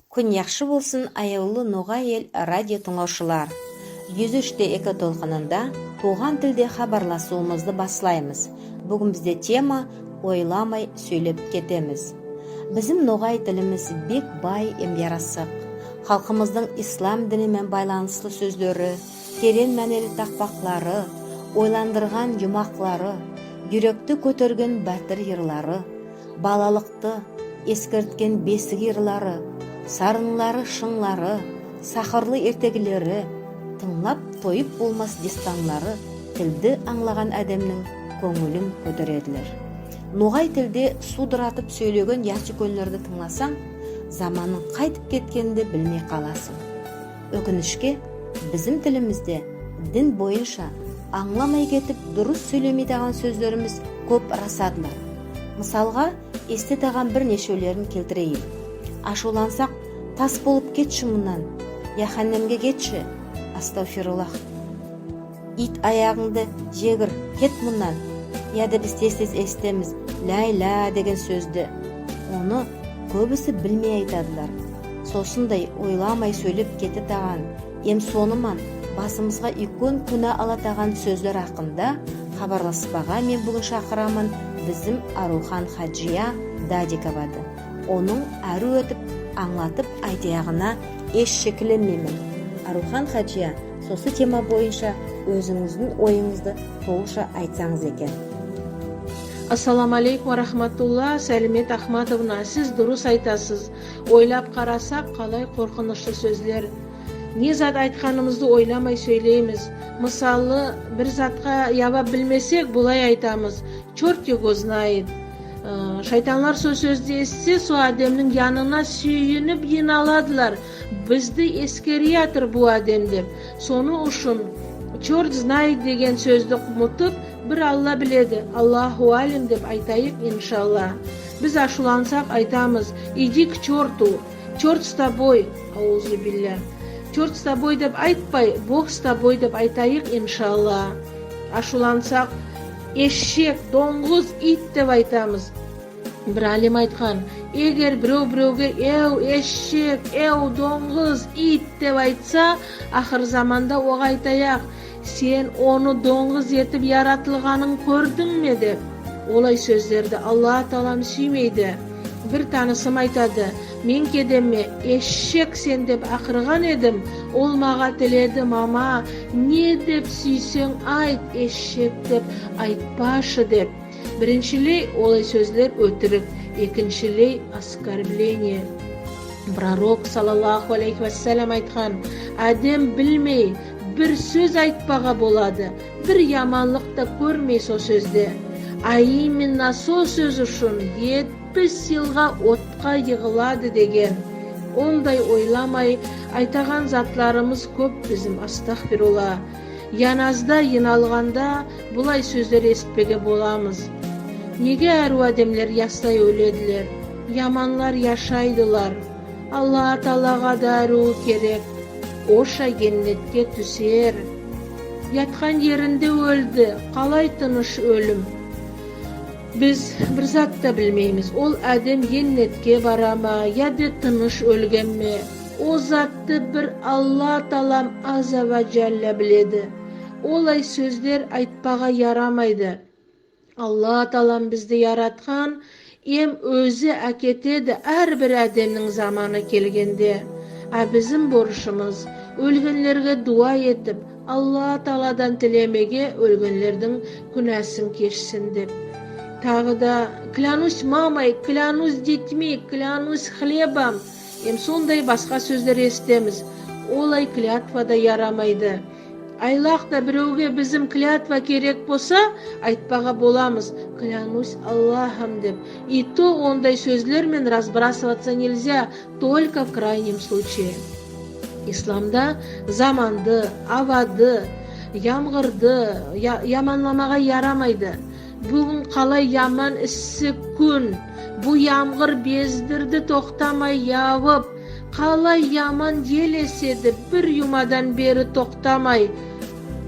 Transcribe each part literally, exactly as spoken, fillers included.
Куьн яхшы болсын, аявлы «Ногай Эл» радио тынълавшылар. Юз уьш те эки толкынында тувган тилде хабарласувымызды баслаймыз. Буьгуьн бизде тема «Ойламай соьйлеп кетемиз». Бизим ногай тилимиз бек бай эм ярасык. Халкымыздынъ ислам дини мен байланыслы соьзлери, теренъ маьнели такпаклары, ойландырган юмаклары, юректи коьтерген баьтир йырлары, балалыкты эскерткен бесик йырлары, сарынлары, шынълары, сахырлы эртегилери, тынълап тойып болмас дестанлары тилди анълаган аьдемнинъ коьнъилин коьтередилер. Ногай тилде судыратып соьйлеген ясуьйкенлерди тынъласанъ, заманнынъ кайтип кеткенин де билмей каласынъ. Оькинишке, бизим тилимизде дин бойынша анъламай кетип, дурыс соьйлемейтаган соьзлеримиз коьп расадылар. Мысалга, эситетаган бир нешевлерин келтирейим. Ашувлансак, «Тас болып кетши муннан», «Яханнемге кетши», астагфируллах. «Ийт аягынъды егир, кет муннан». Я да биз тез-тез эситемиз «ляй-ля» деген соьзди. Оны коьбиси билмей айтадылар. Сосындай ойламай соьйлеп кететаган эм соны ман басымызга уьйкен куьна алатаган соьзлер акында хабарласпага мен буьгуьн шакыраман бизим Арухан хаджия Дадиковады. Онынъ аьруьв этип анълатып айтаягына эш шекленмеймен. Арухан хаджия, сосы тема бойынша оьзинъиздинъ ойынъызды толыша айтсанъыз экен. Ассаламу алейкум ва рахматулла, Салимет Ахматовна, сиз дурыс айтасыз. Ойлап карасак, калай коркынышлы соьзлер. Не зат айтканымызды ойламай соьйлеймиз. Мысалы, бир затка явап билмесек, булай айтамыз: «Чёрт его знает». Э, шайтанлар сол соьзди эситсе, сол аьдемнинъ янына суьйинип йыйналадылар. «Бизди эскере ятыр бу аьдем», — деп. Соны уьшин «чёрт знает» деген соьзди умытып, «бир Алла биледи», «Аллаху алим» деп айтайык, иншалла. Биз ашувлансак, айтамыз: «Иди к чёрту», «Чёрт с тобой», аузубилля. «Чёрт с тобой» деп айтпай, «Бог с тобой» деп айтайык, иншалла. Ашувлансак, «эшек», «донъыз», «ийт» деп айтамыз. Бир алим айткан: «Эгер бирев биревге «эв эшек, эв донъыз, ийт» деп айтса, ахыр заманда ога айтаяк: «Сен оны донъыз этип яратылганын коьрдинъме?» — деп. Олай соьзлерди Алла Таалам суьймейди. Бир танысым айтады: «Мен кеденме «эшек сен» деп акырган эдим, ол мага тиледи: «Мама, не деп суьйсенъ айт, эшек деп айтпашы», — деп». Бириншилей, олай соьзлер оьтирик, экиншилей, оскорбление. Пророк саллаллаху алейхи ва саллам айткан: «Аьдем билмей бир соьз айтпага болады, бир яманлык та коьрмей со соьзде. А именно со соьз уьшин етпис йылга отка йыгылады», — деген. Ондай ойламай айтаган затларымыз коьп бизим, астагфирулла. Яназда йыйналганда булай соьзлер эситпеге боламыз. Неге аьруьв аьдемлер ястай оьледилер, яманлар яшайдылар? Алла Таалага да аьруьви керек. Оша еннетке туьсер. Яткан еринде оьлди, калай тыныш оьлим. Биз бир зат та билмеймиз. Ол аьдем еннетке барама, яде тыныш оьлгенме? О затты бир Алла Таалам Азза ва Джалла биледи. Олай соьзлер айтпага ярамайды. Алла Таалам бизди яраткан, эм оьзи аькетеди аьр бир аьдемнинъ заманы келгенде. А бизим борышымыз оьлгенлерге дуа этип, Алла Тааладан тилемеге, оьлгенлердинъ куьнасын кешсин деп. Тагы да: «Клянусь мамой, клянусь детьми, клянусь хлебом», эм сондай баска соьзлер эситемиз. Олай клятва да ярамайды. Айлакта биревге бизим клятва керек болса, айтпага боламыз: «Клянусь Аллахом», — деп. И то ондай соьзлер мен разбрасываться нельзя, только в крайнем случае. Исламда заманды, авады, ямгырды я- яманламага ярамайды. Буьгуьн калай яман исси куьн, бу ямгыр бездирди токтамай явып, калай яман ел эседи бир юмадан бери токтамай.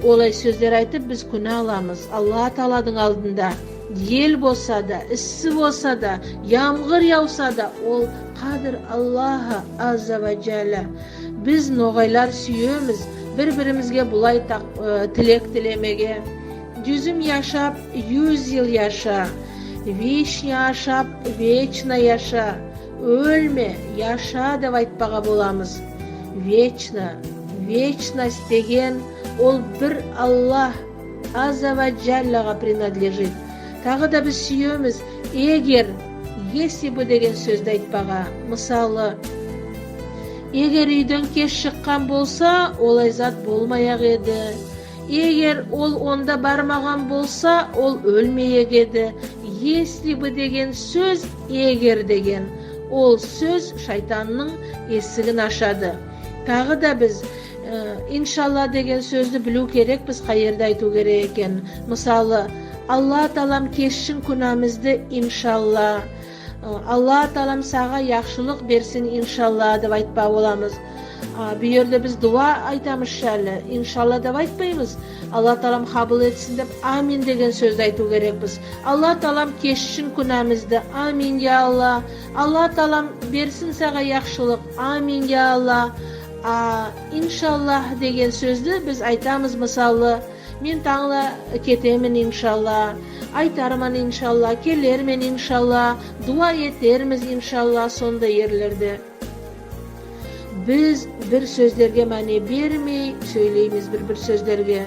Олай соьзлер айтып, биз куьна аламыз Алла Тааладынъ алдында. Ел болса да, исси болса да, ямгыр явса да, ол кадр Аллаха азза ва джалла. Биз, ногайлар, суьемиз бир-биримизге булай так-, э, тилек тилемеге. Юзим яшап, юз йыл яша. Вишня ашап, вечно яша. Оьлме, яша деп айтпага боламыз. Вечно, вечность деген ол бир Аллах азза ва джаллага принадлежит. Тагы да биз суьемиз, эгер, если бы деген соьзди айтпага. Мысалы, эгер уьйден кеш шыккан болса, олай зат болмаяк эди. Эгер ол онда бармаган болса, ол оьлмеек эди. Если бы деген соьз, эгер деген. Ол соьз шайтаннынъ эсигин ашады. Тагы да биз, э, иншалла деген соьзди билуьв керекпиз, кай ерде айтув керек экенин. Мысалы, Алла Таалам кешсин куьнаьмизди, иншалла. Э, Алла Таалам сага яхшылык берсин, иншалла, деп айтпага боламыз. А, бу ерде биз дуа айтамыз шали, иншалла деп айтпаймыз. Алла Таалам кабыл этсин деп амин деген соьзди айтув керекпиз. Алла Таалам кешсин куьнаьмизди, амин, я Алла. Алла Таалам берсин сага яхшылык, амин, я Алла. А, иншалла деген соьзди биз айтамыз, мысалы, мен танъла кетермен, иншалла, айтарман, иншалла, келермен, иншалла, дуа этермиз, иншалла, сондай ерлерде. Биз бир соьзлерге маьне бермей соьйлеймиз бир-бир соьзлерге.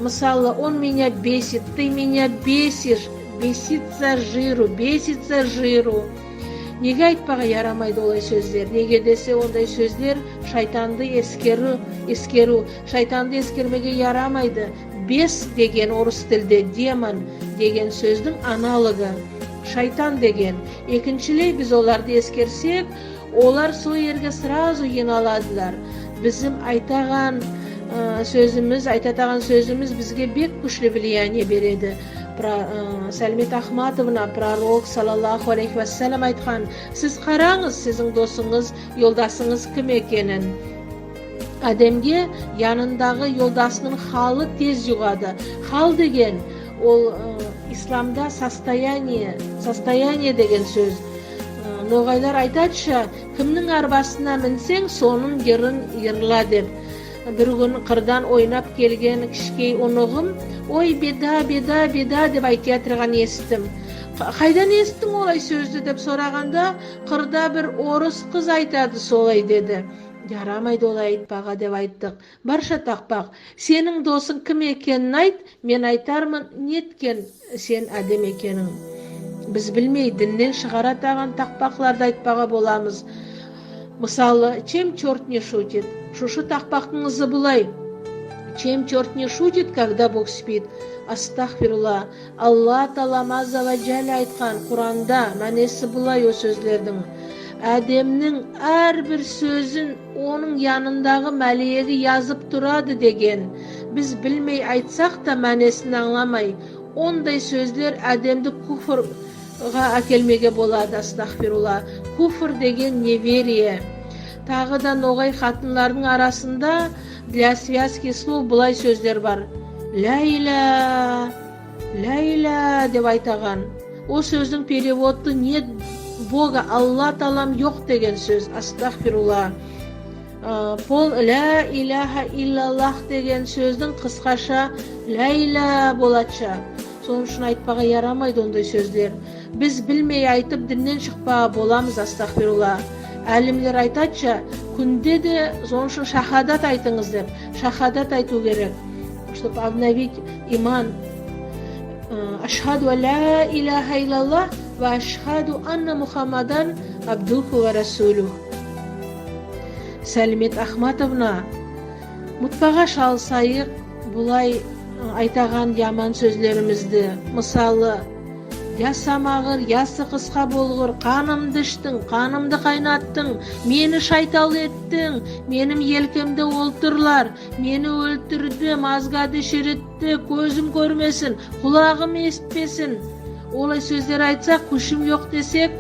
Мысалы, он меня бесит, ты меня бесишь, бесится жиру, бесится жиру. Неге айтпага ярамайды олай соьзлер? Неге десе, ондай соьзлер шайтанды эскеруьв, эскеруьв. Шайтанды эскермеге ярамайды. Бес деген орыс тилде демон деген соьздинъ аналогы. Шайтан деген. Экиншилей, биз оларды эскерсек, олар сол ерге сразу йыйналадылар. Бизим айтаган, э, соьзимиз, айтатаган соьзимиз бизге бек куьшли влияние береди. Про-, э, Салимет Ахматовна, пророк саллаллаху алейхи ва саллам айткан, сиз каранъыз, сизинъ досынъыз, йолдасынъыз ким экенин. Аьдемге янындагы йолдасынынъ халы тез югады. Хал деген, ол, э, исламда состояние, состояние деген соьз. Э, ногайлар айтады ша, кимнинъ арбасына минсенъ, сонынъ йырын йырла деп. Бир куьн кырдан ойнап келген кишкей уныгым, ой, беда, беда, беда деп айтаятырганын эситтим. Ка-, кайдан эситтинъ олай соьзди деп сораганда, кырда бир орыс кыз айтады солай, деди. Ярамайды олай айтпага деп айттык. Бар ша такпак, сенинъ досынъ ким экенин айт, мен айтарман, неткен сен аьдем экенинъ. Биз билмей диннен шыгаратаган такпакларды айтпага боламыз. Мысалы, чем чёрт не шутит? Шушы такпактынъ ызы булай. Чем чёрт не шутит, когда Бог спит? Астагфирулла. Алла Таалам азза ва джалла айткан Куранда, маьнеси булай о соьзлердинъ. Аьдемнинъ аьр бир соьзин онынъ янындагы маьлеги язып турады деген. Биз билмей айтсак та, маьнесин анъламай, ондай соьзлер аьдемди куфрга аькелмеге болады, астагфирулла. Куфр деген неверие. Тагы да ногай хатынлардынъ арасында для связки слов булай соьзлер бар. Ляйля, ляйля деп айтаган. Ол соьздинъ переводы нет Бога, Алла Таалам йок деген соьз, астагфирулла. Э, пол ля иляха иллаллах деген соьздинъ кыскаша ляйля болады ша. Сонынъ уьшин айтпага ярамайды ондай соьзлер. Биз билмей айтып, диннен шыкпага боламыз, астагфирулла. Аьлимлер айтады ша, куьнде де сонынъ уьшин шахадат айтынъыз деп, шахадат айтув керек, чтоб обновить иман. Э, ашхаду ан ля иляха иллаллах ва ашхаду анна Мухаммадан абдуху ва расулюх. Салимет Ахматовна, мутпага шалысайык булай, ы, айтаган яман соьзлеримизди. Мысалы, ясамагыр, ясы кыска болгыр, канымды иштинъ, канымды кайнаттынъ, мени шайтан эттинъ, меним елкемде олтырлар, мени оьлтирди, мозгады ширитти, коьзим коьрмесин, кулагым эситпесин. Олай соьзлер айтсак, куьшим йок десек,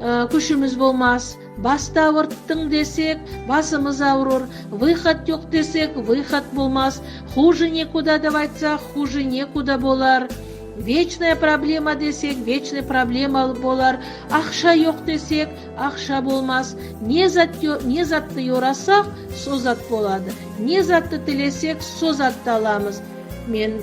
ы, куьшимиз болмас. Басты авырттынъ десек, басымыз авырыр. Выход йок десек, выход болмас. Хуже некуда деп айтсак, хуже некуда болар. Вечная проблема десек, вечный проблема болар. Акша йок десек, акша болмас. Не зат йо- не затты йорасак, со зат болады. Не затты тилесек, со затты аламыз. Мен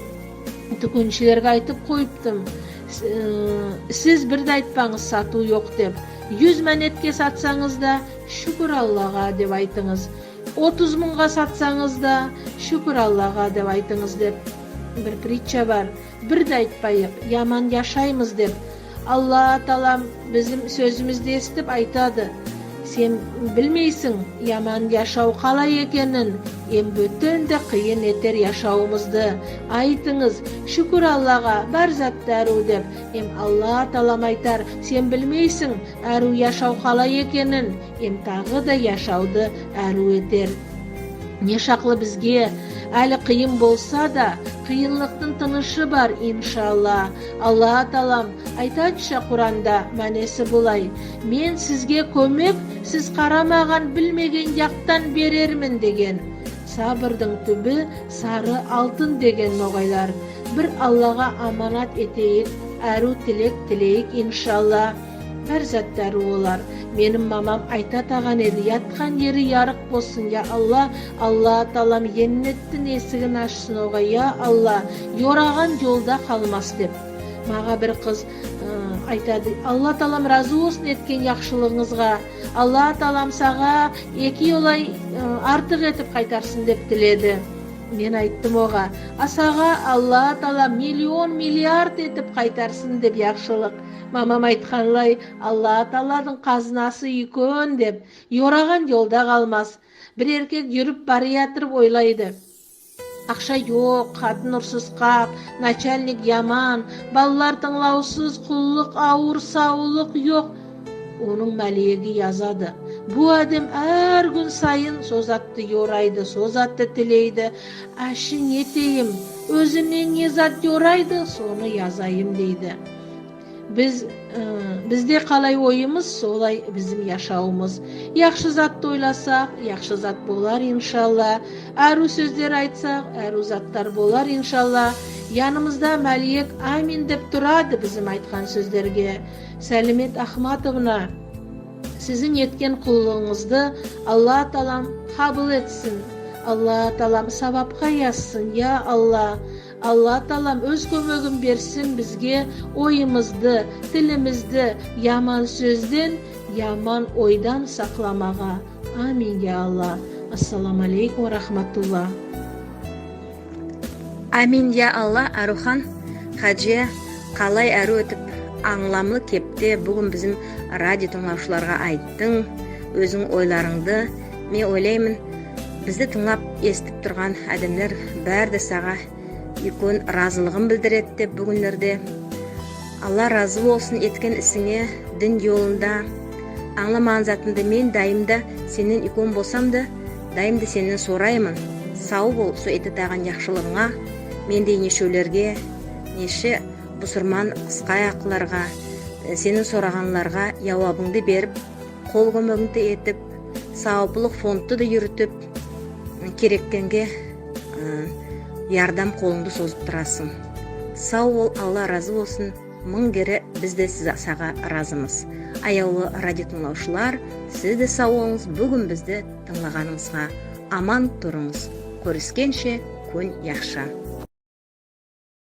туькеншилерге айтып койыптым: «С- э, сиз бир де айтпанъыз сатув йок деп. Юз маьнетке сатсанъыз да, шуькир Аллага деп айтынъыз. Отыз мынъга сатсанъыз да, шуькир Аллага деп айтынъыз», — деп бир притча бар. Бир де айтпайык, яман яшаймыз деп. Алла Таалам бизим соьзимизди эситип айтады: «Сен билмейсинъ яман яшав калай экенин, эм боьтен де кыйын этер яшавымызды. Айтынъыз: шуькир Аллага, бар зат та аьрув», — деп. Эм Алла Таалам айтар: «Сен билмейсинъ аьрув яшав калай экенин», эм тагы да яшавды аьрув этер. Не шаклы бизге аьли кыйын болса да, кыйынлыктынъ тынышы бар, иншалла. Алла Таалам айтады ша Куранда, маьнеси булай: «Мен сизге коьмек сиз карамаган, билмеген яктан берермен», — деген. Сабырдынъ туьби сары алтын деген ногайлар. Бир Аллага аманат этейик, аьрув тилек тилейик, иншалла. Бар зат та аьрув болар. Меним мамам айтатаган эди: «Яткан ери ярык болсын, я Алла, Алла Таалам еннеттинъ эсигин ашсын ога, я Алла, йораган йолда калмас», — деп. Мага бир кыз, ы, айтады: «Алла Таалам разы болсын эткен яхшылыгынъызга. Алла Таалам сага эки олай, ы, артык этип кайтарсын», — деп тиледи. Мен айттым ога: «А сага Алла Таалам миллион, миллиард этип кайтарсын», — деп, яхшылык. Мамам айтканлай, Алла Тааладынъ казнасы уьйкен деп, йораган йолда калмас. Бир эркек юрип бараятырып ойлайды: «Акша йок, катын урсыскак, начальник яман, балалар тынълавсыз, куллык авыр, савлык йок». Онынъ маьлеги язады: «Бу аьдем аьр куьн сайын со затты йорайды, со затты тилейди. Аьше не этейим? Оьзине не зат йорайды, соны язайым», — дейди. Биз, ы, бизде калай ойымыз, солай бизим яшавымыз. Яхшы затты ойласак, яхшы зат болар, иншалла. Аьрув соьзлер айтсак, аьрув затлар болар, иншалла. Янымызда маьлек амин деп турады бизим айткан соьзлерге. Салимет Ахматовна, сизинъ эткен куллыгынъызды Алла Таалам кабыл этсин. Алла Таалам савапка язсын, я Алла. Алла Таалам оьз коьмегин берсин бизге ойымызды, тилимизди яман соьзден, яман ойдан сакламага. Амин, я Алла. Ассаламу алейкум ва рахматулла. Амин, я Алла. Арувхан Хаджия, калай аьрув этип, анъламлы кепте буьгуьн бизим радио тынълавшыларга айттынъ оьзинъ ойларынъды. Мен ойлайман, бизди тынълап, эситип турган аьдемлер баьри де сага уьйкен разылыгын билдиреди деп буьгуьнлерде. Алла разы болсын эткен исинъе, дин йолында. Анъламаган затымды мен дайым да сеннен уьйкен болсам да, дайым да сеннен сорайман. Сав бол со этетаган яхшылыгынъа. Мендей нешевлерге, неше бусырман кыскаяклыларга, э, сенинъ сораганларга явабынъды берип, кол коьмегинъди этип, саваплык фондты да юритип, кереккенге, ы, ярдам колынъды созып турасынъ. Сав бол, Алла разы болсын. Мынъ кере биз де сиз, сага разымыз. Аявлы радио тынълавшылар, сиз де сав болынъыз буьгуьн бизди тынълаганынъызга. Аман турынъыз. Коьрискенше, куьн яхшы.